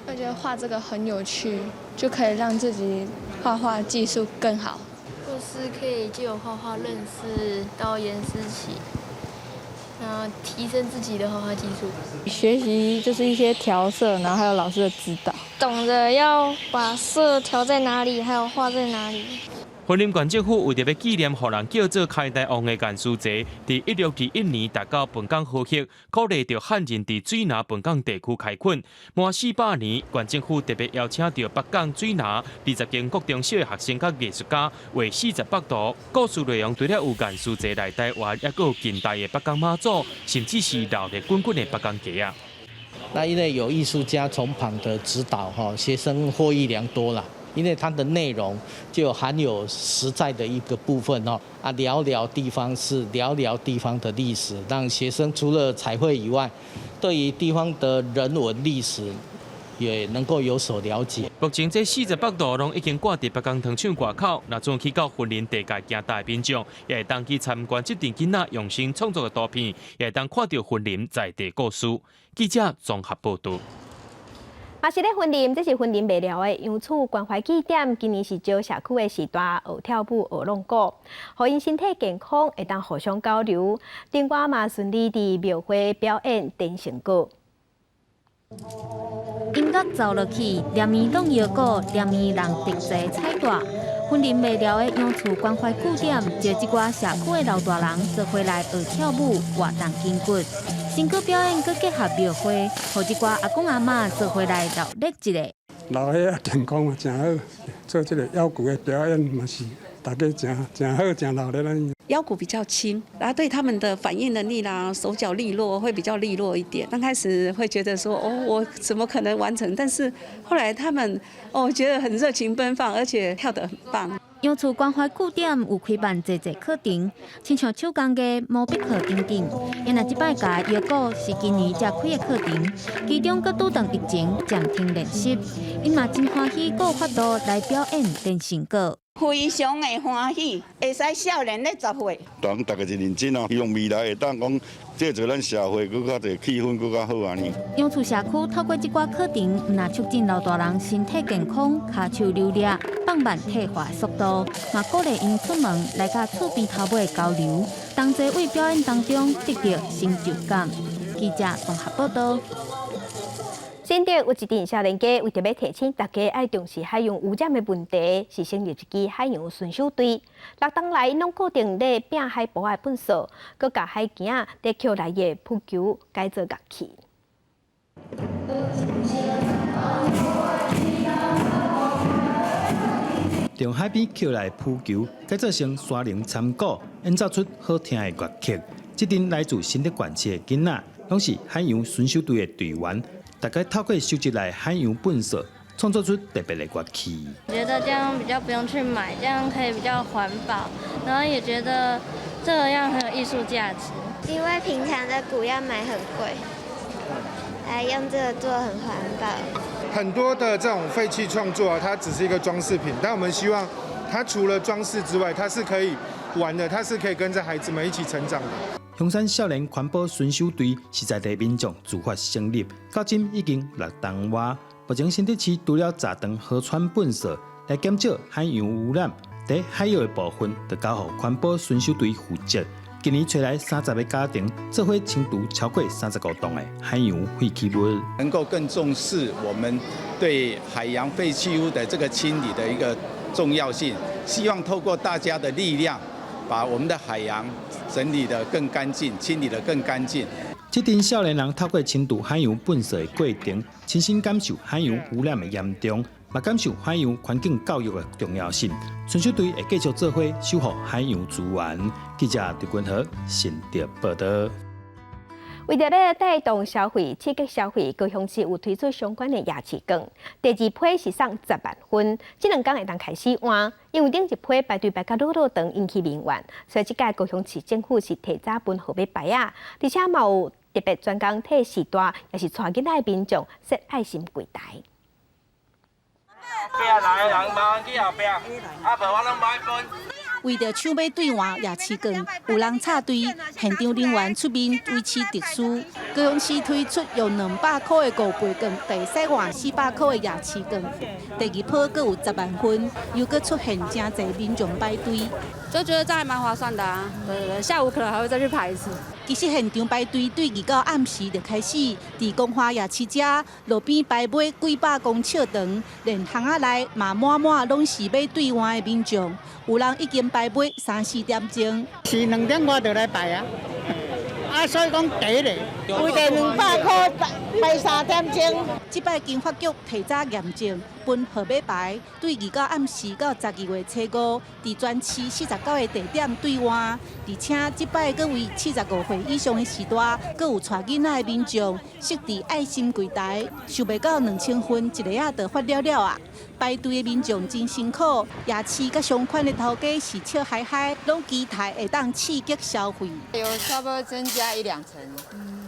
我覺得畫這個很有趣，就可以讓自己畫畫技術更好。就是可以藉由畫畫認識到顏思齊，然後提升自己的畫畫技術。學習就是一些調色，然後還有老師的指導。懂得要把色調在哪裡，還有畫在哪裡。雲林縣政府為著欲紀念予人叫做開台王的顏書濟，佇1621年達到本港河域，鼓勵著漢人佇水林本港地區開墾。滿400年，縣政府特別邀請著北港水林20間國中小的學生佮藝術家畫48圖，故事內容除了有顏書濟來台灣，抑閣有近代的北港媽祖，甚至是熱鬧滾滾的北港街仔。那因為有藝術家從旁的指導，哈，學生獲益良多啦。因為它的內容就含有實在的一個部分哦，啊，聊聊地方事，聊聊地方的歷史，讓學生除了彩繪以外，對於地方的人文歷史也能夠有所了解。目前這48道攏已經掛佇北港糖廠外口，若準去到雲林地界行大的民眾，也會當去參觀這陣囡仔用心創作的圖片，也會當看著雲林在地故事。記者綜合報導。嘛是咧雲林，這是雲林麥寮的楊厝關懷據點，今年是招社區的序大學跳舞、學弄鼓，予𪜶身體健康，會當互相交流。另外嘛順利佇廟會表演典成果。音樂奏落去，連伊弄腰鼓，連伊人特齊彩帶。雲林麥寮的楊厝關懷據點，招這寡社區的老大人做伙來學跳舞、活動筋骨。新歌表演閣結合廟會，予這寡阿公阿嬤做伙來熱鬧一下。老歲仔健康嘛誠好，做這個腰鼓的表演嘛是大家誠誠好誠熱鬧。腰鼓比較輕，然後對他們的反應能力啦、手腳利落會比較利落一點。剛開始會覺得說，哦，我怎麼可能完成？但是後來他們，哦，覺得很熱情奔放，而且跳得很棒。楊厝關懷據點有開辦濟濟課程，親像手工藝、毛筆課等等。𪜶若這擺教腰鼓是今年才開的課程，其中閣拄著疫情暫停練習，𪜶嘛真歡喜，閣有法度來表演練成果。非常的歡喜，會使少年咧10歲。當大家真認真哦，希望未來會當講製造咱社會閣較濟氣氛閣較好按呢。楊厝社區透過這寡課程，毋但促進老大人身體健康、跤手流利，放慢退化速度，嘛鼓勵𪜶出門來佮厝邊頭尾交流，同齊為表演當中得著成就感。記者綜合報道。新竹有一陣少年家為著欲提醒大家愛重視海洋污染的問題，是成立一支海洋巡守隊。6冬來，𪜶攏固定咧拚海埔仔的糞埽，閣共海墘仔佇抾來的浮球改做樂器。從海邊抾來浮球，改做成沙龍參鼓，演奏出好聽的樂曲。這陣來自新竹縣市的囡仔，攏是海洋巡守隊的隊員。大家透過收集來海洋糞埽，創作出特別的樂器。覺得這樣比較不用去買，這樣可以比較環保，然後也覺得這樣很有藝術價值。因為平常的鼓要買很貴，來用這個做很環保。很多的這種廢棄創作啊，它只是一個裝飾品，但我們希望它除了裝飾之外，它是可以玩的，它是可以跟着孩子們一起成長的。香山少年環保巡守隊是在地民眾自發成立，到今已經6冬外。目前新竹市除了鍘斷河川糞埽來減少海洋污染，佇海洋的部分就交予環保巡守隊負責。今年揣來30个家庭，做伙清除超過35噸的海洋廢棄物。能夠更重視我們對海洋廢棄物的這個清理的一個重要性，希望透過大家的力量，把我們的海洋整理得更乾淨，清理得更乾淨。這陣少年人透過清除海洋糞埽的過程，親身感受海洋污染的嚴重，嘛感受海洋環境教育的重要性。巡守隊會繼續做伙守護海洋資源。記者陳君和新竹報道。為著欲帶動消費、刺激消費，高雄市有推出相關的夜市券。第二批是送10萬份，這兩工會當開始換。因為頂一批排隊排甲落落長，引起民怨，所以這屆高雄市政府是提早分號碼牌仔，而且嘛有特別專工替序大，也是帶囡仔的民眾設愛心櫃台。後壁來的人麻煩去後壁，啊無我攏無愛分。為著搶買兌換夜市券，有人插隊，現場人員出面維持秩序。高雄市推出用200箍的五倍券，會使換400箍的夜市券。第二批閣有10萬份，又閣出現誠濟民眾排隊，就覺得這樣還蠻划算的啊！對對對，下午可能還會再去排一次。其實現場排隊對2到暗時就開始，佇光華夜市遮路邊排尾幾百公尺長，連巷仔內嘛滿滿攏是欲兌換的民眾，有人已經排尾3、4點鐘。是2點外就來排啊，啊，所以講第咧，為著200箍排3點鐘。這擺經發局提早驗證，分號碼牌，對29暗時到12月初5，佇全市49个地點兌換。而且這擺閣為75歲以上的序大，閣有帶囡仔的民眾設置愛心櫃台，想袂到2000份一下仔就發了了啊！排隊的民眾真辛苦，夜市佮商圈的頭家是笑嗨嗨，攏期待會當刺激消費。有差不多增加一兩成，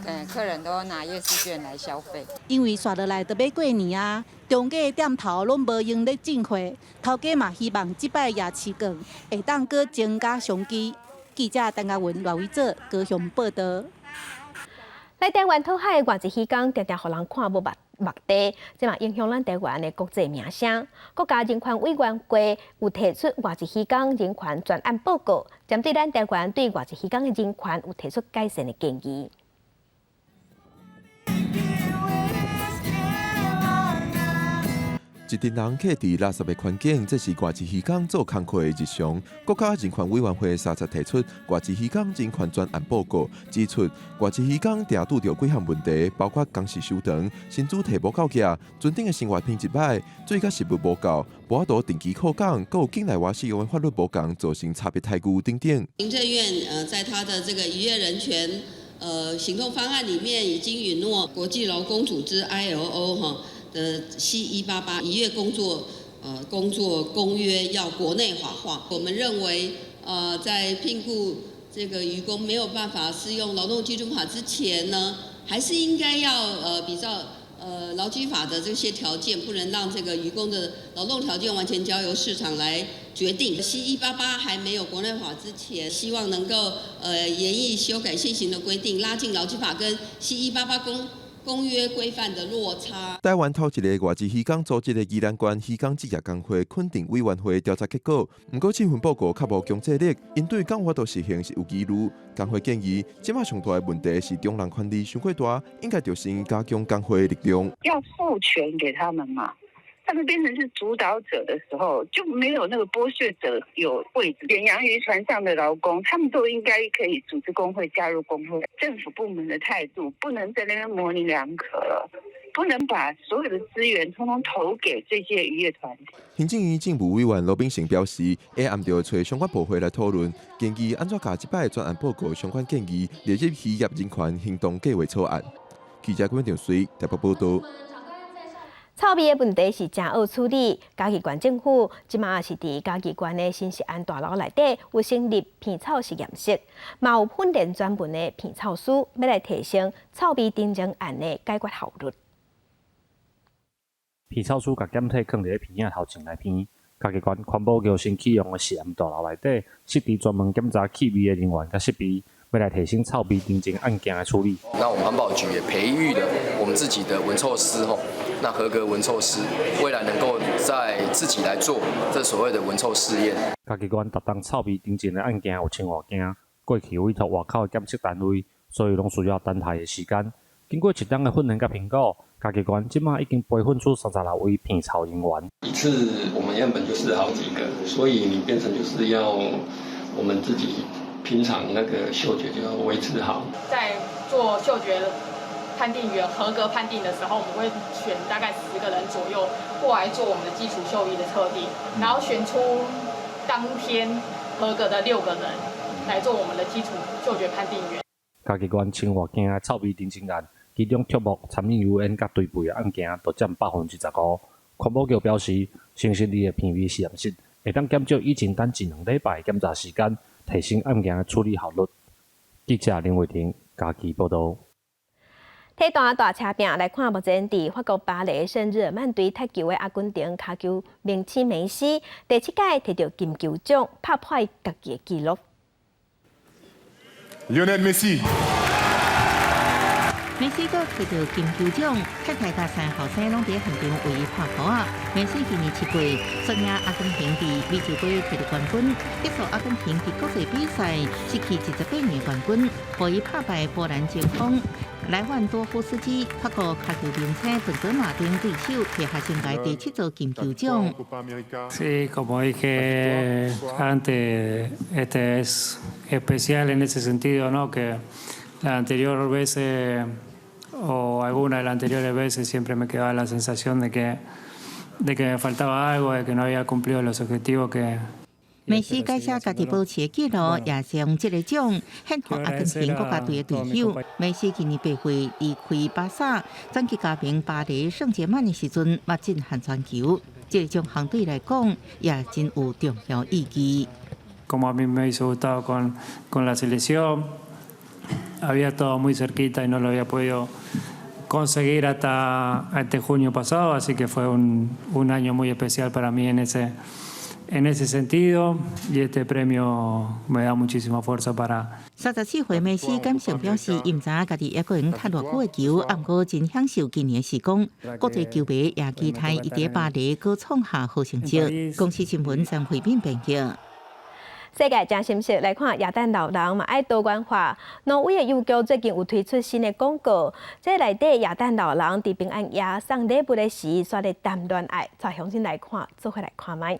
嗯，客人都拿夜市券來消費。因為紲落來就欲過年啊，中價的店頭攏無閒咧進貨，頭家嘛希望這擺夜市券會當閣增加商機。記者陳嘉文、賴偉哲高雄報導。來台灣討海的外籍漁工，常常予人看無目目地，這嘛影響咱台灣的國際名聲。國家人權委員會有提出外籍漁工人權專案報告，針對咱台灣對外籍漁工的人權有提出改善的建議。一陣人客佇垃圾的環境，這是外籍漁工做工課的日常。國家人權委員會三十提出外籍漁工人權專案報告，指出外籍漁工定拄著幾項問題，包括工時傷長、薪資提無夠額、船頂的生活品質䆀、水佮食物無夠、無法度定期擴港，閣有境內外適用的法律無仝，造成差別待遇等等。行政院在他的這個漁業人權行動方案裡面，已經允諾國際勞工組織 ILO 哈的 C188漁業工作公約要國內法化。我們認為，在聘僱這個漁工沒有辦法適用勞動基準法之前呢，還是應該要比照勞基法的這些條件，不能讓這個漁工的勞動條件完全交由市場來決定。C188還沒有國內法之前，希望能夠研議修改現行的規定，拉近勞基法跟 C188公約規範的落差。台灣頭一个外籍漁工組織的宜蘭縣漁工職業工會肯定委員會調查結果，毋過這份報告較無強制力，𪜶對敢有法度實行是有疑慮。工會建議，這馬上大的問題是中人權力傷過大，應該著先加強工會力量。要賦權給他們嘛，他們變成是主導者的時候，就沒有那個剝削者有位置。遠洋漁船上的勞工，他們都應該可以組織工會，加入工會。政府部門的態度不能在那邊模棱兩可了，不能把所有的資源通通投給這些漁業團體。行政院政務委員羅秉成表示，會按著揣相關部會來討論，建議按怎共這擺專案報告相關建議列入漁業人權行動計劃草案。記者郭長水台北報導。臭味的問題是誠惡處理，嘉義縣政府這馬是佇嘉義縣的新食安大樓內底有成立鼻臭實驗室，嘛有訓練專門的鼻臭師，欲來提升臭味澄清案的解決效率。鼻臭師共檢體囥佇咧鼻仔頭前來鼻，嘉義縣環保局新啟用的食安大樓內底設置專門檢查氣味的人員佮設備，欲來提升臭味澄清案件的處理。那我們環保局也培育了我們自己的聞臭師吼，那合格聞臭師未來能夠在自己來做這所謂的聞臭試驗。嘉義縣逐冬臭味澄清的案件有千外件，過去委託外口的檢測單位，所以攏需要等待的時間。經過一冬的訓練佮評估，嘉義縣這馬已經培訓出36位鼻臭人員。一次我們樣本就是好幾個，所以你變成就是要我們自己平常那個嗅覺就要維持好。在做嗅覺判定員合格判定的時候，我們會選大概10個人左右過來做我們的基礎嗅域的測定，然後選出當天合格的6個人來做我們的基礎嗅覺判定員。嘉義縣千外件的臭味澄清案，其中竹木、餐飲油煙佮堆肥的案件都佔15%。環保局表示，新設立的鼻味實驗室會當減少以前等一兩禮拜的檢查時間，提升案件的處理效率。記者林慧婷嘉義報導。體壇大車拼來看，目前佇法國巴黎聖日耳曼隊踢球的阿根廷跤球明星梅西，第七屆摕著金球獎，拍破家己的紀錄。 Lionel Messi。梅西閣摕著金球獎，太太佮三後生攏佇現場為伊拍鼓仔。梅西今年7歲，率領阿根廷佇美洲杯摕著冠軍，結束阿根廷佇國際比賽失去28年冠軍，予伊拍敗波蘭前鋒萊萬多夫斯基，法國跤球明星本澤馬等對手，摕下生涯第七座金球獎。 Sí, como dije antes, este es especial en ese sentido, ¿no? Que la anterior vez o alguna de las anteriores veces siempre me quedaba la sensación de que De que me faltaba algo, de que no había cumplido los objetivos que 梅西改寫家己保持的紀錄，也將這个獎獻予阿根廷國家隊的隊友。梅西今年8歲離開巴薩，轉去加盟巴黎聖日曼的時陣，嘛震撼全球。這个獎項對伊來講，也真有重要意義。 Como a mí me hubiese gustado con la selección, había estado muy cerquita y no lo había podido conseguir hasta este junio pasado, así que fue un año muy especial para mí en ese sentido y este premio me da muchísima fuerza para 34歲梅西感受表示，伊毋知影家己猶閣會用踢偌久的球，毋過真享受今年的時光。國際球迷也期待伊佇巴黎閣創下好成績。公視新聞陳慧敏編譯。世界真心實來看，耶誕老人嘛愛多元化。挪威的郵局最近有推出新的廣告，這內底耶誕老人佇平安夜送禮物的時，煞咧談戀愛。帶鄉親來看，做伙來看覓。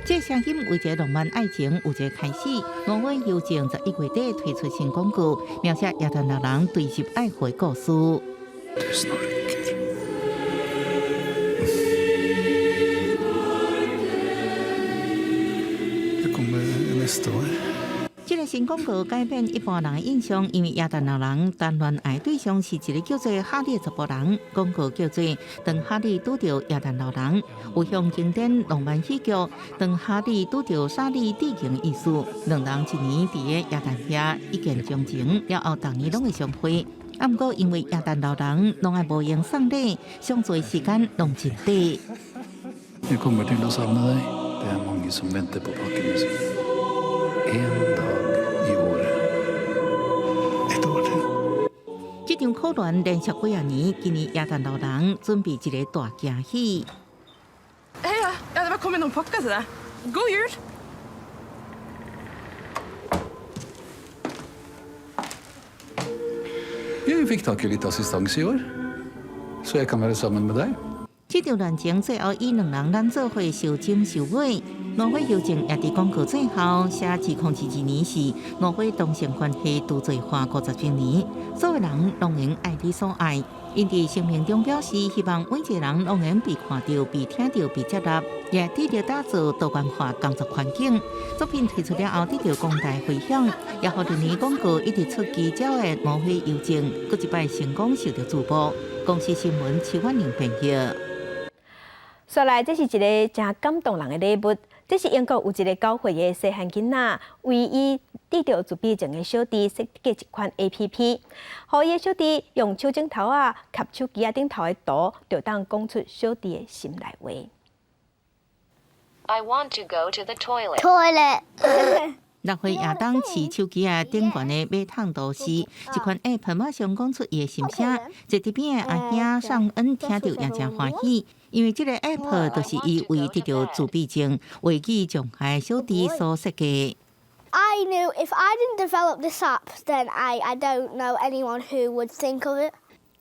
這聲音為一个浪漫愛情有一个開始。挪威郵政11月底推出新廣告，描寫耶誕老人追尋愛河的故事。這个新廣告改變一般人的印象，因為耶誕老人談戀愛對象是一个叫做哈利的查埔人。廣告叫做《當哈利拄著耶誕老人》，有向經典浪漫喜劇《當哈利拄著莎莉》致敬的意思。兩人一年佇个耶誕夜一見鍾情，了後逐年攏會相會。啊，毋過因為耶誕老人攏愛無閒送禮，相聚時間攏真短。 Jeg kommer til å savne deg. Det er mange som venter på pakkene sine. En dag i året. Et år til. 這場苦戀連續幾仔年，今年耶誕老人準備一个大驚喜。 Hei da. Ja, det var kommet noen pakker til deg. God jul! Jeg fikk tak i litt assistanse i år, så jeg kan være sammen med deg. 這場戀情最後以兩人攬做伙相枕收尾。挪威郵政也佇廣告最後寫，2022年是挪威同性關係除罪化50週年，所有人攏會愛你所愛。𪜶佇聲明中表示，希望每一个人攏會被看著、被聽著、被接納，也致力打造多元化工作環境。作品推出了後，得到廣大迴響，也予歷年廣告一直出奇招的挪威郵政，閣一擺成功受著注目。公視新聞邱婉玲編譯。說來，這是一个誠感動人的禮物。這是英國有一个9歲的細漢囡仔，為伊得著自閉症的小弟設計一款 APP，予伊的小弟用手指頭仔翕手機仔頂頭的圖，就當講出小弟的心內話。 I want to go to the toilet. Toilet. 6歲亞當飼手機仔頂懸的馬桶圖示，這款 App 馬上講出伊的心聲。坐佇邊的阿兄尚恩聽著也誠歡喜，因為這个 App 就是伊為得著自閉症、話語障礙小弟所設計。 I knew if I didn't develop this app, then I don't know anyone who would think of it.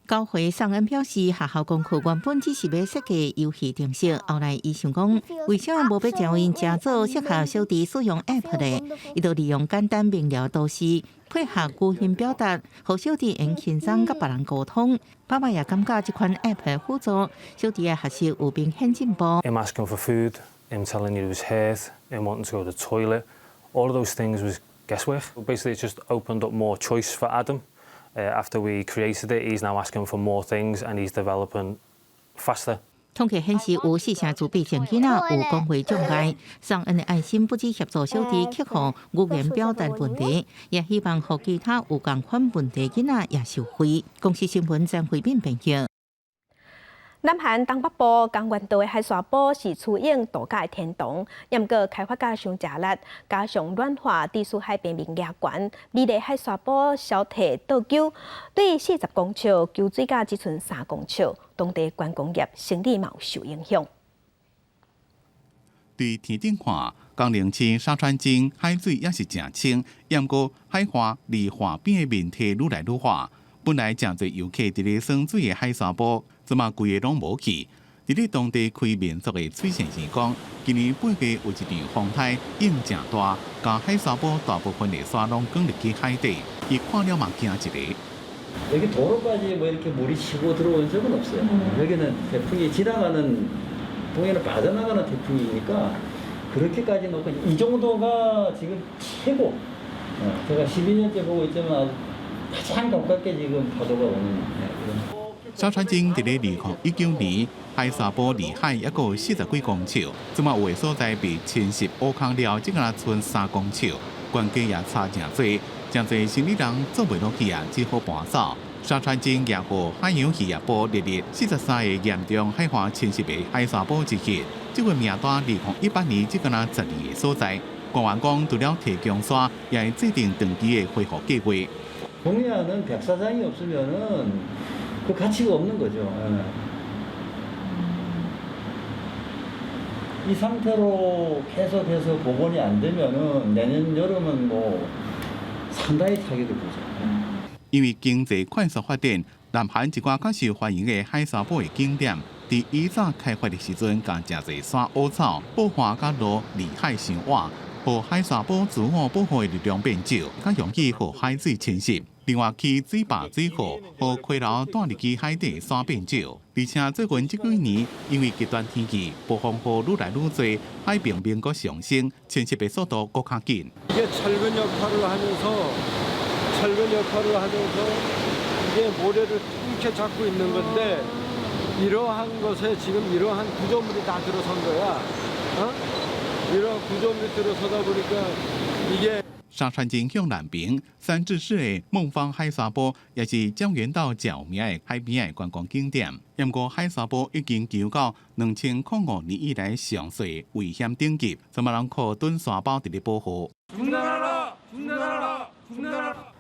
9歲尚恩表示，學校功課原本只是欲設計遊戲程式，後來伊想講，為啥無欲將𪜶成做適合小弟使用 App 咧？伊就利用簡單明了圖示，配合語音表達，予小弟會輕鬆佮別人溝通。爸爸也感覺這款 App 的輔助，小弟的學習有明顯進步。 Him asking for food, him telling you he was hurt, him wanting to go to the toilet, all of those things was guesswork. Basically, it just opened up more choice for Adam. After we created it, he's now asking for more things and he's developing faster. 統計顯示，有四成自閉症囡仔有講話障礙。尚恩的愛心不止協助小弟克服語言表達問題，也希望予其他有仝款問題囡仔也受惠。公視新聞張惠敏編譯。南韓東北部江原道的海沙埔是出泳度假的天堂，毋過開發甲傷食力，加上暖化，致使海平面夯懸，美麗海沙埔消退倒勼，對40公尺勼水甲只賰3公尺，當地觀光業生意嘛有受影響。對天頂看，江陵市沙川鎮海水也是誠清，毋過海岸離岸邊的面積愈來愈闊。本來誠濟遊客佇咧耍水的海沙埔，這馬規个攏無去。佇咧當地開民宿的崔先生講，今年8月有一場風颱，湧誠大，共海沙埔大部分的沙攏捲入去海底，伊看了嘛驚一下。 여기 도로까지 뭐 이렇게 물이 치고 들어온 적은 없어요. 여기는 태풍이 지나가는 동해로 빠져나가는 태풍이니까 그렇게까지는 없고 이 정도가 지금 최고. 제가 12년째 보고 있지만 아주 가장 가깝게 지금 파도가 오는 네, 그런. 沙川鎮佇咧2019年海沙埔離海抑閣有40幾公尺，這馬有的所在被侵蝕挖空了，只敢若賰3公尺，懸低也差誠濟，誠濟生理人做袂落去啊，只好搬走。沙川鎮也予海洋漁業部列入43個嚴重海岸侵蝕的海沙埔之一，這個名單2018年只敢若12個所在。官員講，除了提供沙，也會制定長期的恢復計劃。 동해안은 백사장이 없으면은 그 가치가 없는 거죠. 예. 이 상태로 계속해서 복원이 안 되면은 내년 여름은 뭐 상당히 타격을 보죠. 因為經濟快速發展，南韓一寡較受歡迎的海沙埔的景點，佇以早開發的時陣，共誠濟山挖走，埔岸佮路離海傷倚，予海沙埔自我保護的力量變少，較容易予海水侵蝕。另外，起水壩水庫，予溪流帶入去海底山變少。而且最近這幾年，因為極端天氣，暴風雨愈來愈濟，海平面閣上升，侵蝕的速度閣較緊。 이게 철근 역할을 하면서 철근 역할을 하면서 이게 모래를 이렇게 잡고 있는 건데 이러한 것에 지금 이러한 구조물이 다 들어선 거야. 어? 이러한 구조물이 들어서다 보니까 이게 沙川鎮向南邊三治市的夢方海沙埔，也是江原道著名的海邊的觀光景點。毋過海沙埔已經降到2005年以來上細危險等級，這馬人靠躉沙包佇咧保護。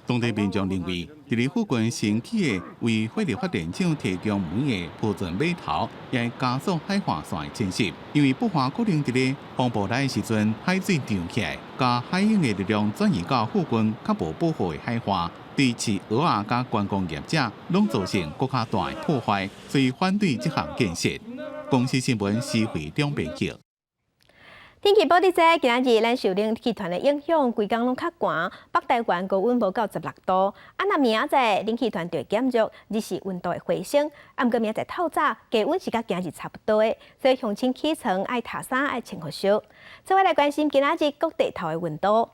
當地民眾認為，佇咧附近新起的為火力發電廠提供煤的蒲泉碼頭，也會加速海岸線的侵蝕。因為埔岸可能佇咧風暴來的時陣，海水漲起來，共海湧的力量轉移到附近較無保護的海岸，對飼蚵仔佮觀光業者攏造成閣較大的破壞，所以反對這項建設。公視新聞施惠中編輯。天氣報你知，今仔日咱受冷氣團的影響，規工攏較寒，北台灣高溫無到16度。啊，若明仔載冷氣團就會減弱，日時溫度會回升。啊，毋過明仔載透早低溫是佮今日差不多的，所以鄉親起床愛疊衫愛穿予俗。做伙來關心今仔日各地頭的溫度。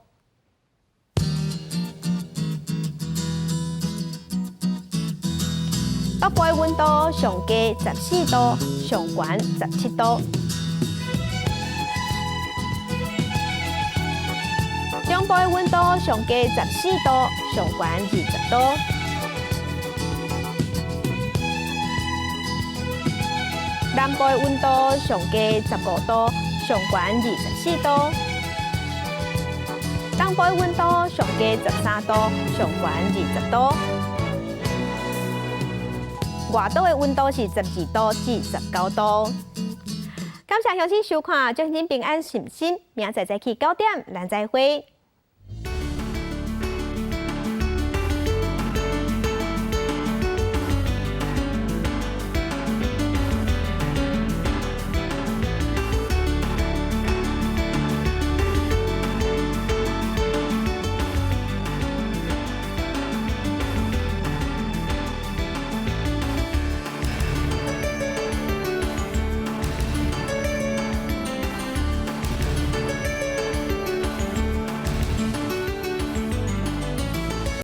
北部的溫度上低14度，上懸17度。中部的溫度上低14度，上懸20度。南部的溫度上低15度，上懸24度。東部的溫度上低13度，上懸20度。外島的溫度是12度至19度。感謝鄉親收看，祝您平安順心，明仔載早起9點，咱再會。